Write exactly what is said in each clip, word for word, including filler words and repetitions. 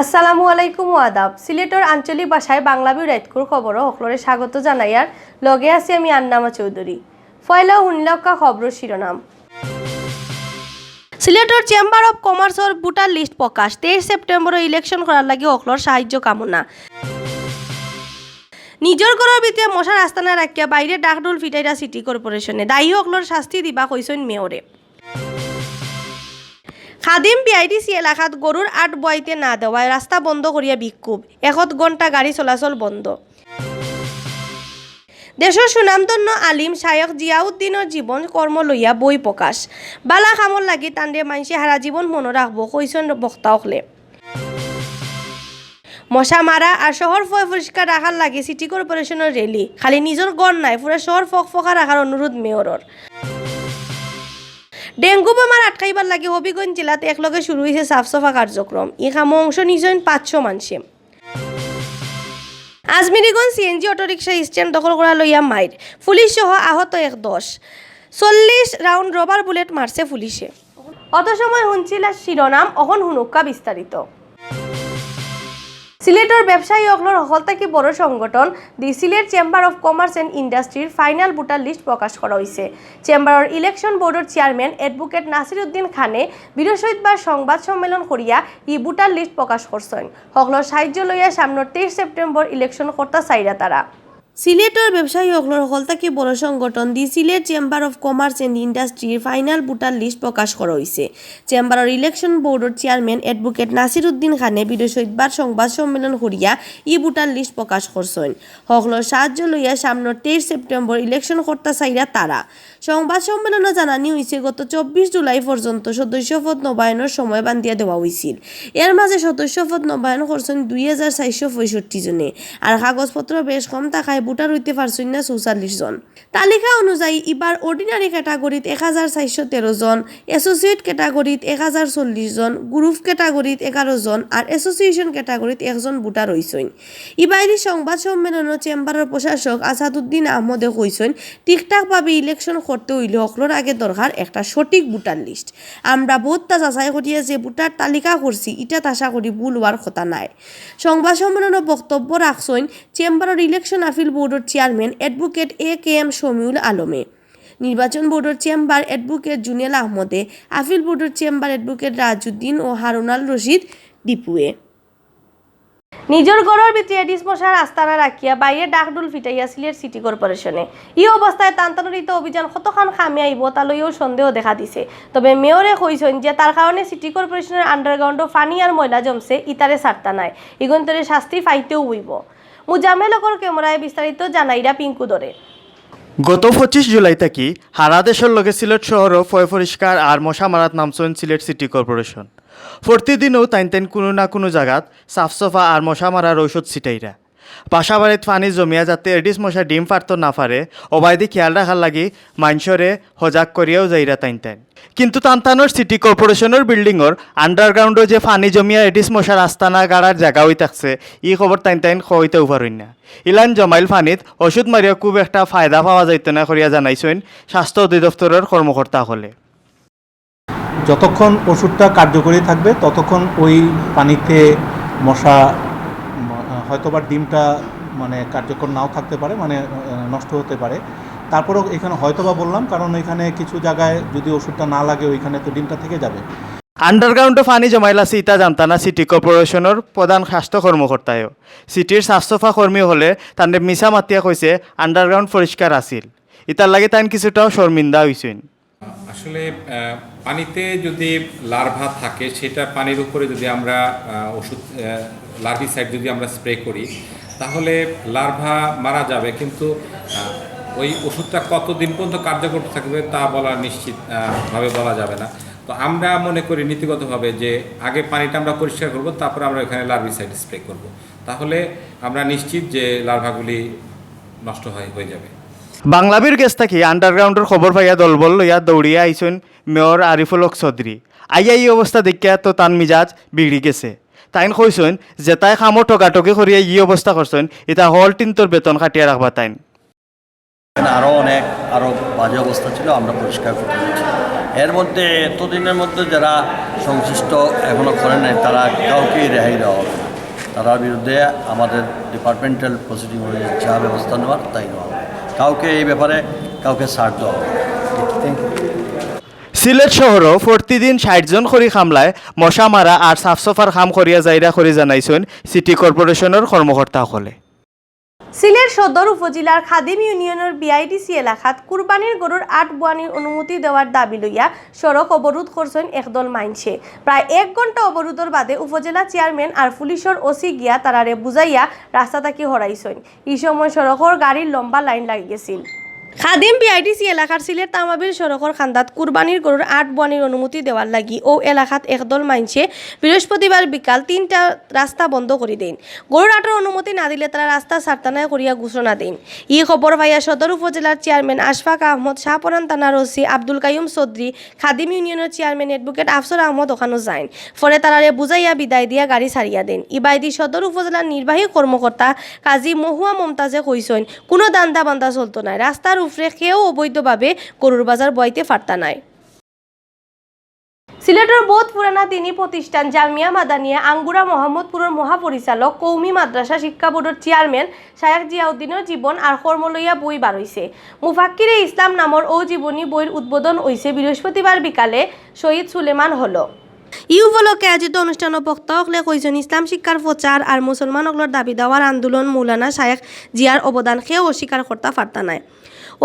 আসসালামু আলাইকুম ও আদাব। সিলেটর আঞ্চলিক ভাষায় বাংলা বিউ রাইতকুর খবরো হকলরে স্বাগত জানাইয়ার লগে আছি আমি আন্নামা চৌধুরী। পয়লা হুনলাউক্কা খবরর শিরোনাম। সিলেটর চেম্বার অফ কমার্সর ভোটার লিস্ট প্রকাশ, তেইশ সেপ্টেম্বরো ইলেকশন করার লাগি হকলর সাহায্য কামনা। নিজর ঘরর ভিতরে মশার আস্তানা রাখিয়া বাইরে ডাকডুল ফিটাইরা সিটি কর্পোরেশনে, দায়ী হকলর শাস্তি দিবা কইছইন মেয়রে। খাদিম বিআইডিসি এলাকাত গরুর আট বওয়াইতে না দেওয়ায় রাস্তা বন্ধ করিয়া বিক্ষোভ, একত ঘন্টা গাড়ি চলাচল বন্ধ। দেশর সুনামধন্য আলিম শায়খ জিয়াউদ্দিনর জীবন কর্ম লইয়া বই প্রকাশ। বালা কামর লাগি তানরে মাইনষে হারা জীবন মনো রাখবো, কইছইন বক্তা অকলে। মশা মারা আর শহর ফয় পরিষ্কার রাখার লাগি সিটি কর্পোরেশনর র‍্যালি, খালি নিজর ঘর নায়, পুরা শহর ফকফকা রাখার অনুরোধ মেয়রর। ডেঙ্গু বেমার আটকাইবার লাগি হবিগঞ্জ জেলাত একলগে শুরু অইছে সাফ সাফা কার্যক্রম। ই কামো অংশ নিছইন পাঁচশো মানষে। আজমিরিগঞ্জ সিএনজি অটোরিকশা স্ট্যান্ড দখল করা লইয়া মাইর, পুলিশ সহ আহত এক দশ। চল্লিশ রাউন্ড রবার বুলেট মারছে পুলিশে। অত সময় হুনছিলা শিরোনাম, অখন হুনুক্কা বিস্তারিত। সিলেটর ব্যবসায়ী অকলর হকল থাকি বড় সংগঠন the Sylhet chamber of commerce and ইন্ডাস্ট্রির ফাইনাল ভোটার লিস্ট প্রকাশ করা অইছে। চেম্বারর ইলেকশন বোর্ডর চেয়ারম্যান অ্যাডভোকেট নাসির উদ্দিন খানে বৃহস্পতিবার সংবাদ সম্মেলন করিয়া ই ভোটার লিস্ট প্রকাশ করছইন। হকলর সাহায্য লইয়া সামনর তেইশ সেপ্টেম্বর ইলেকশন করতা চাইরা তারা। সিলেটর ব্যবসায়ী অকলর হকল থাকি বড় সংগঠন the Sylhet chamber of commerce and ইন্ডাস্ট্রির ফাইনাল ভোটার লিস্ট প্রকাশ করা অইছে। চেম্বারর ইলেকশন বোর্ডর চেয়ারম্যান অ্যাডভোকেট নাসির উদ্দিন খানে বৃহস্পতিবার সংবাদ সম্মেলন করিয়া ই ভোটার লিস্ট প্রকাশ করছইন। হকলর সাহায্য লইয়া সামনর তেইশ সেপ্টেম্বর ইলেকশন করতা চাইরা তারা। সংবাদ সম্মেলনো জানানি অইছে, গত চব্বিশ জুলাই পর্যন্ত সদস্য পদ নবায়নর সময় বান্ধিয়া দেওয়া অইছিল। এর মাঝে সদস্য পদ নবায়ন করছইন দুই হাজার চারশো পঁয়ষট্টি জনে, আর কাগজপত্র বেশ কম থাকায় ভোটার অইতে পারছইন না চৌচল্লিশ জন। তালিকা অনুযায়ী ইবার অর্ডিনারি ক্যাটাগরিত এক হাজার চারশো তেরো জন, অ্যাসোসিয়েট ক্যাটাগরিত এক হাজার চল্লিশ জন, গ্রুপ ক্যাটাগরিত এগারো জন আর অ্যাসোসিয়েশন ক্যাটাগরিত একজন ভোটার অইছইন। ইবাইদি সংবাদ সম্মেলনো চেম্বারর প্রশাসক আসাদুদ্দিন আহমদে কইছইন, ঠিকঠাকভাবে ইলেকশন করতে অইলে হকলর আগে দরকার একটা সঠিক ভোটার লিস্ট। আমরা বউততা যাচাই করিয়া যে ভোটার তালিকা করছি, ইটাত আশা করি ভুল অওয়ার কথা নায়। সংবাদ সম্মেলনো বক্তব্য রাখছইন চেম্বারর ইলেকশন আপিল বোর্ডর chairman advocate A K M Shamiul আলমে, নির্বাচন বোর্ডর চেম্বার অ্যাডভোকেট জুনেল আহমদে, আপিল বোর্ডর চেম্বার অ্যাডভোকেট রাজউদ্দিন ও হারুনাল রশিদ দীপুয়ে। নিজর ঘরর ভিতরে এডিস মশার আস্তানা রাখিয়া বাইরে ডাকডুল ফিটাইয়া সিলেট সিটি কর্পোরেশনে। ই অবস্থায় তান্তানর ইতা অভিযান কতখান কামে আইবো তা লইয়াও সন্দেহ দেখা দিছে। তবে মেয়রে কইছইন যে তার কারণে সিটি কর্পোরেশনর আন্ডারগ্রাউন্ডো পানি আর ময়লা জমছে, ইতারে ছাড়তা নায়, ইগন্তরে শাস্তি পাইতেউ অইবো। মুজাম্মেল হকর ক্যামেরায় বিস্তারিত জানাইরা পিঙ্কু দরে। গত পঁচিশ জুলাই থাকি হারা দেশর লগে সিলেট শহরও ফয় পরিষ্কার আর মশা মারাত নামছইন সিলেট সিটি কর্পোরেশন। প্রতিদিনও তাইন তাইন কুনু না কুনু জাগাত সাফ সাফা আর মশা মারার ঔষধ ছিটাইরা। বাসা বাড়িত পানি জমিয়া যাতে এডিস মশা ডিম পারতো না পারে, অবায়দি খেয়াল রাখার লাগি মাইনষরে হজাগ করিয়াও যাইরা তাইন তাইন। কিন্তু তান্তানর সিটি কর্পোরেশনর বিল্ডিংর আন্ডারগ্রাউন্ডো যে পানি জমিয়া এডিস মশার আস্তানা গাড়ার জাগা অই থাকছে, ই খবর তাইন তাইন কইতেও পারইন না। ইলান জমাইল পানিত ঔষধ মারিয়া খুব একটা ফায়দা পাওয়া যাইতো না করিয়া জানাইছইন স্বাস্থ্য অধিদপ্তরর কর্মকর্তা অকলে। যতক্ষণ ওষুধটা কার্যকরী থাকবে, ততক্ষণ ওই পানিতে মশা, ম-, হয়তোবা ডিমটা, মানে, কার্যকর নাও থাকতে পারে, মানে, আহ, নষ্ট হতে পারে। তারপরেও এখানে হয়তোবা বললাম, কারণ এখানে কিছু জায়গায় যদি ওষুধটা না লাগে, ওইখানে তো ডিমটা থেকে যাবে। আন্ডারগ্রাউন্ডো পানি জমাইল আছে, ইতা জানতা না সিটি কর্পোরেশনর প্রধান স্বাস্থ্য কর্মকর্তায়ও। সিটির সাফ সাফা কর্মী অকলে তানরে মিছা মাতিয়া কইছে আন্ডারগ্রাউন্ড পরিষ্কার আছিল। ইতার লাগি তাইন কিছুটাও শর্মিন্দা অইছইন। আসলে, আহ, পানিতে যদি লার্ভা থাকে, সেটা পানির উপরে যদি আমরা, আহ, ওষুধ, আহ, লার্ভিসাইড যদি আমরা স্প্রে করি, তাহলে লার্ভা মারা যাবে, কিন্তু, আহ, ওই ওষুধটা কতদিন পর্যন্ত কার্যকর থাকবে তা বলা নিশ্চিত, আহ, ভাবে বলা যাবে না। তো আমরা মনে করি নীতিগতভাবে যে আগে পানিটা আমরা পরিষ্কার করব, তারপর আমরা ওখানে লার্ভিসাইড স্প্রে করব, তাহলে আমরা নিশ্চিত যে লার্ভাগুলি নষ্ট হয়, হয়ে যাবে। বাংলাবিউর গেছ থাকি আন্ডারগ্রাউন্ডর খবর পাইয়া দলবল লইয়া দৌড়িয়া আইছইন মেয়র আরিফুল হক চৌধুরী। আইয়া ই অবস্থা দেখিয়া তো তান মিজাজ বিগড়ি গেছে। তাইন কইছইন, যেতায় কামো ঠগাঠগি করিয়া ই অবস্থা করছইন, ইতা হকল টিন্তর বেতন কাটিয়া রাখবা তাইন। এখানে আরও অনেক, আরও বাজে অবস্থা ছিল, আমরা পরিষ্কার করতে হচ্ছে। এর মধ্যে, এতদিনের মধ্যে যারা সংশ্লিষ্ট এখনো করেন নাই, তারা কাউকেই রেহাই দেওয়া হবে না। তারার বিরুদ্ধে আমাদের ডিপার্টমেন্টাল প্রসিডিং অনুযায়ী যা ব্যবস্থা নেওয়ার, তাই নেওয়া হবে। কাউকে এই ব্যাপারে কাউকে ছাড় দেওয়া হবে না। সিলেট শহরো প্রতিদিন ষাইট জন করি কামলায় মশা মারা আর সাফ সফার কাম করিয়া যাইরা করি জানাইছইন সিটি কর্পোরেশনর কর্মকর্তা অকলে। সিলেট সদর উপজেলার খাদিম ইউনিয়নর বিআইডিসি এলাকাত কুরবানির গরুর আট বুয়ানির অনুমতি দেওয়ার দাবি লইয়া সড়ক অবরোধ করছইন একদল মাইনষে। প্রায় এক ঘন্টা অবরোধর বাদে উপজেলা চেয়ারম্যান আর পুলিশর ওসি গিয়া তারারে বুঝাইয়া রাস্তা থাকি হরাইছইন। ই সময় সড়কর গাড়ির লম্বা লাইন লাগি গেছিল। খাদিম বিআইডিসি এলাকার সিলেট তামাবিল সড়কর কান্দাত কুরবানির গরুর আট বুয়ানির অনুমতি দেওয়ার লাগি অউ এলাকাত একদল মাইনষে বৃহস্পতিবার বিকাল তিনটা রাস্তা বন্ধ করি দেইন। গরুর আটর অনুমতি না দিলে তারা রাস্তা ছাড়তা নায় করিয়া ঘোষণা দেইন। ই খবর পাইয়া সদর উপজেলার চেয়ারম্যান আশফাক আহমদ, শাহপরান থানার ওসি আব্দুল কাইয়ুম চৌধুরী, খাদিম ইউনিয়নর চেয়ারম্যান অ্যাডভোকেট আফসর আহমদ অখানো যাইন। পরে তারারে বুঝাইয়া বিদায় দিয়া গাড়ি ছাড়িয়া দেইন। ইবায়দি সদর উপজেলার নির্বাহী কর্মকর্তা কাজী মহুয়া মমতাজে কইছইন, কুনু ধান্দা বান্দা চলতো নায়, রাস্তার উপরে কেউ অবৈধভাবে গরুর বাজার বওয়াইতে পারতা নায়। সিলেটর বউত পুরানা দিনী প্রতিষ্ঠান জামিয়া মাদানিয়া আঙ্গুরা মোহাম্মদপুরর মহাপরিচালক কওমি মাদ্রাসা শিক্ষা বোর্ডর চেয়ারম্যান শায়েখ জিয়াউদ্দিনর জীবন আর কর্ম লইয়া বই বারইছে। মুফাক্কিরে ইসলাম নামর অউ জীবনী বইর উদ্বোধন অইছে বৃহস্পতিবার বিকালে শহীদ সুলেমান হলো। ই উপলক্ষে আয়োজিত অনুষ্ঠানো বক্তা অকলে কইছইন, ইসলাম শিক্ষার প্রচার আর মুসলমান অকলর দাবি দাওয়ার আন্দোলন মৌলানা শায়েখ জিয়ার অবদান কেউ অস্বীকার করতা পারতা নায়।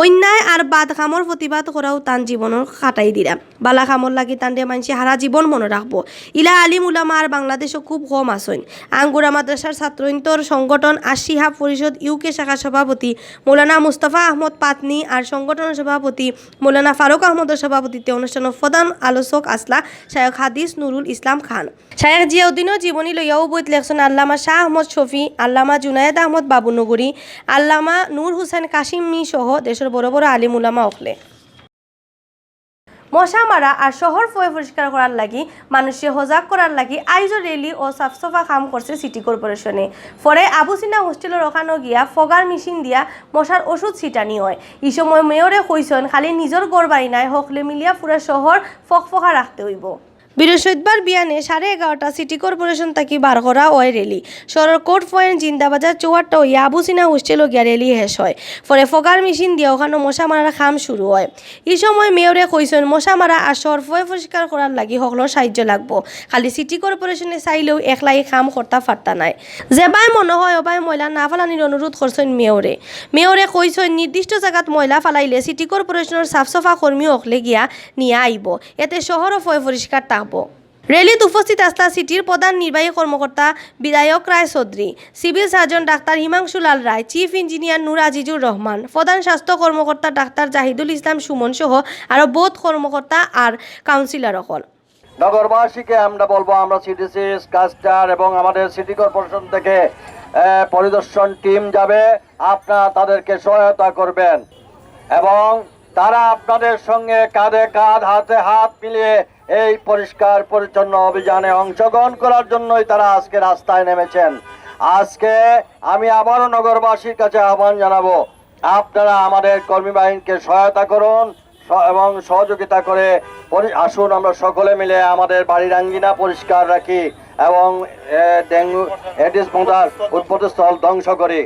অন্যায় আর বাদ কামর প্রতিবাদ করাউ তান জীবনর কাটাই দিরা। বালা কামর লাগি তানরে মাইনষে হারা জীবন মনো রাখবো। ইলা আলিম উলামা আর বাংলাদেশো খুব কম আছইন। আঙ্গুরা মাদ্রাসার ছাত্রইন্তর সংগঠন আর শিহাব পরিষদ ইউকে শাখার সভাপতি মৌলানা মুস্তাফা আহমদ পাতনি আর সংগঠনর সভাপতি মৌলানা ফারুক আহমদর সভাপতিত্বে অনুষ্ঠানর প্রধান আলোচক আছলা শায়েখ হাদিস নুরুল ইসলাম খান। শায়েখ জিয়াউদ্দিনর জীবনী লইয়াউ বইত লেখছইন আল্লামা শাহ আহমদ শফি, আল্লামা জুনায়েদ আহমদ বাবুনগরী, আল্লামা নূর হুসেন কাশিমি সহ দেশর বড় বড় আলিম উলামা অকলে। মশা মারা আর শহর ফয় পরিষ্কার করার লাগি মানুষরে হজাগ করার লাগি আইজও র‍্যালি ও সাফ সফা কাম করছে সিটি কর্পোরেশনে। পরে আবু সিনা হোস্টেলর অখানো গিয়া ফগার মেশিন দিয়া মশার ওষুধ ছিটানি অয়। ই সময় মেয়রে কইছইন, খালি নিজর ঘর বাড়ি নায়, হকলে মিলিয়া পুরা শহর ফকফকা রাখতে অইবো। বৃহস্পতিবার বিয়ানে সাড়ে এগারোটা সিটি কর্পোরেশন থাকি বার করা অয় র‍্যালি। শহরর কোর্ট পয়েন্ট, জিন্দাবাজার, চৌহাট্টা অইয়া আবু সিনা হোস্টেলো গিয়া র‍্যালি শেষ অয়। পরে ফগার মেশিন দিয়া অখানো মশা মারার কাম শুরু অয়। ই সময় মেয়রে কইছইন, মশা মারা আর শহর ফয় পরিষ্কার করার লাগি হকলর সাহায্য লাগবো। খালি সিটি কর্পোরেশনে চাইলেউ একলা ই কাম করতা পারতা নায়। যেবায় মনো অয় অবায় ময়লা না ফালানির অনুরোধ করছইন মেয়রে। মেয়রে কইছইন, নির্দিষ্ট জাগাত ময়লা ফালাইলে সিটি কর্পোরেশনর সাফ সফা কর্মী অকলে গিয়া নিয়া আইবো। এতে শহরও ফয় পরিষ্কার থাকবো। র‍্যালিত উপস্থিত আছলা সিটির প্রধান নির্বাহী কর্মকর্তা Bidhayak Roy Chowdhury, civil surgeon doctor Himanshu Lal Roy, chief engineer Noor Azizur Rahman, প্রধান স্বাস্থ্য কর্মকর্তা ডাক্তার জাহিদুল ইসলাম সুমন সহ আরো বউত কর্মকর্তা আর কাউন্সিলর অকল। নগরবাসীকে আমরা বলবো, আমরা সিডিসি, ক্লাস্টার এবং আমাদের সিটি কর্পোরেশন থেকে, আহ, পরিদর্শন টিম যাবে, আপনারা তাদেরকে সহায়তা করবেন এবং তারা আপনাদের সঙ্গে কাঁধে কাঁধ, হাতে হাত মিলিয়ে এই পরিষ্কার পরিচ্ছন্ন অভিযানে অংশগ্রহণ করার জন্যই তারা আজকে রাস্তায় নেমেছেন। আজকে আমি আবারও নগরবাসীর কাছে আহ্বান জানাবো, আপনারা আমাদের কর্মী বাহিনীকে সহায়তা করুন স-, এবং সহযোগিতা করে পরি-, আসুন আমরা সকলে মিলে আমাদের বাড়ির আঙ্গিনা পরিষ্কার রাখি এবং, এ, ডেঙ্গু এডিস মশার উৎপত্তিস্থল ধ্বংস করি।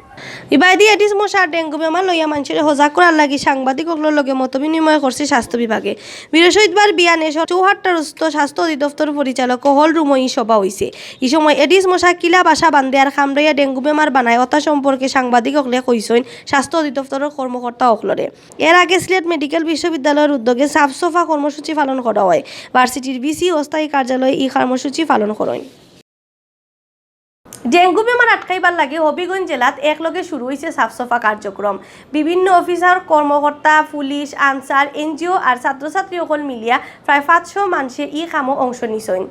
ইবায়দি এডিস মশা আর ডেঙ্গু বেমার লইয়া মানষরে হজাগ করার লাগি সাংবাদিক অকলর লগে মতবিনিময় করছে স্বাস্থ্য বিভাগে। বৃহস্পতিবার বিয়ানে স-, চৌহাট্টারস্থ স্বাস্থ্য অধিদপ্তর পরিচালক হল রুমো ই সভা অইছে। ই সময় এডিস মশা কিলা বাসা বান্ধে আর কামড়াইয়া ডেঙ্গু বেমার বানায় অতা সম্পর্কে সাংবাদিক অকলে কইছইন স্বাস্থ্য অধিদপ্তরর কর্মকর্তা অকলরে। এর আগে সিলেট মেডিকেল বিশ্ববিদ্যালয়র উদ্যোগে সাফ সফা কর্মসূচি পালন করা অয়। ভার্সিটির ভিসি অস্থায়ী কার্যালয়ে ই কর্মসূচি পালন করইন। ডেঙ্গু বেমার আটকাইবার লাগি হবিগঞ্জ জেলাত একলগে শুরু অইছে সাফ সফা কার্যক্রম। বিভিন্ন অফিসার, কর্মকর্তা, পুলিশ, আনসার, এনজিও আর ছাত্রছাত্রী অকল মিলিয়া প্রায় পাঁচশো মানষে ই কামো অংশ নিছইন।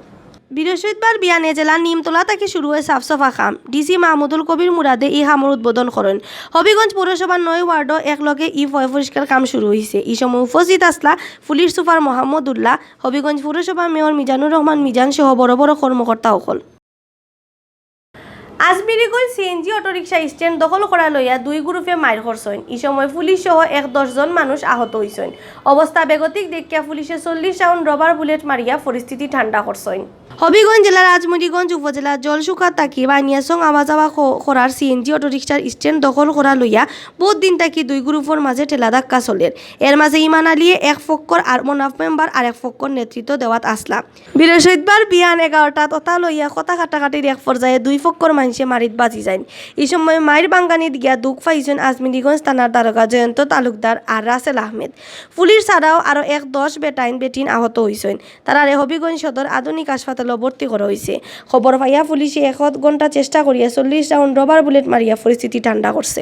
বৃহস্পতিবার বিয়ানে জেলার নিমতলা থাকি শুরু অয় সাফ সফা কাম। ডিসি মাহমুদুল কবির মুরাদে ই কামর উদ্বোধন করইন। হবিগঞ্জ পৌরসভার নয় ওয়ার্ডো একলগে ই ফয় পরিষ্কার কাম শুরু অইছে। ই সময় উপস্থিত আছলা পুলিশ সুপার মোহাম্মদ উল্লাহ, হবিগঞ্জ পৌরসভার মেয়র মিজানুর রহমান মিজান সহ বড় বড় কর্মকর্তা অকল। আজমিরিগঞ্জ সিএনজি অটোরিকশা স্ট্যান্ড দখল করা লইয়া দুই গ্রুপে মাইর করছইন। ই সময় পুলিশ সহ এক দশ জন মানুষ আহত অইছইন। অবস্থা বেগতিক দেখিয়া পুলিশে চল্লিশ রাউন্ড রবার বুলেট মারিয়া পরিস্থিতি ঠান্ডা করছইন। হবিগঞ্জ জেলার আজমিরিগঞ্জ উপজেলার জলসুকা থাকি বানিয়াসং আওয়া যাওয়া ক-, করার সিএনজি অটোরিকশার স্ট্যান্ড দখল করা লইয়া বুধ দিন থাকি দুই গ্রুপর মাঝে ঠেলা ধাক্কা চলের। এর মাঝে ইমান আলীয়ে এক পক্ষর আর মনাফ মেম্বার আরেক পক্ষর নেতৃত্ব দেওয়াত আসলা। বৃহস্পতিবার বিয়ান এগারোটাত অতা লইয়া কথা কাটাকাটির এক পর্যায়ে দুই পক্ষর মানষে মারিত বাজি যাইন। ই সময় মাইর বাঙ্গানিত গিয়া দুখ পাইছইন আজমিরিগঞ্জ থানার দারোগা জয়ন্ত তালুকদার আর রাসেল আহমেদ। পুলিশ ছাড়াও আরও এক দশ বেটাইন বেটিন আহত অইছইন। তারারে হবিগঞ্জ সদর আধুনিক হাসপাতালো ভর্তি করা অইছে। খবর পাইয়া পুলিশে এক ঘন্টা চেষ্টা করিয়া চল্লিশ রাউন্ড রবার বুলেট মারিয়া পরিস্থিতি ঠান্ডা করছে।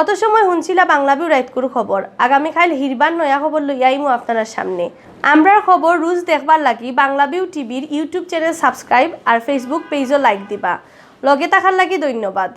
অত সময় হুনছিলা বাংলা ভিউ রাইতকুর খবর। আগামীকাইল হিরবার নয়া খবর লইয়া আইমু আপনারার সামনে। আমরার খবর রুজ দেখবার লাগি বাংলা ভিউ টিভির YouTube চ্যানেল সাবস্ক্রাইব আর Facebook পেইজও লাইক দিবা। লগে থাকার লাগি ধন্যবাদ।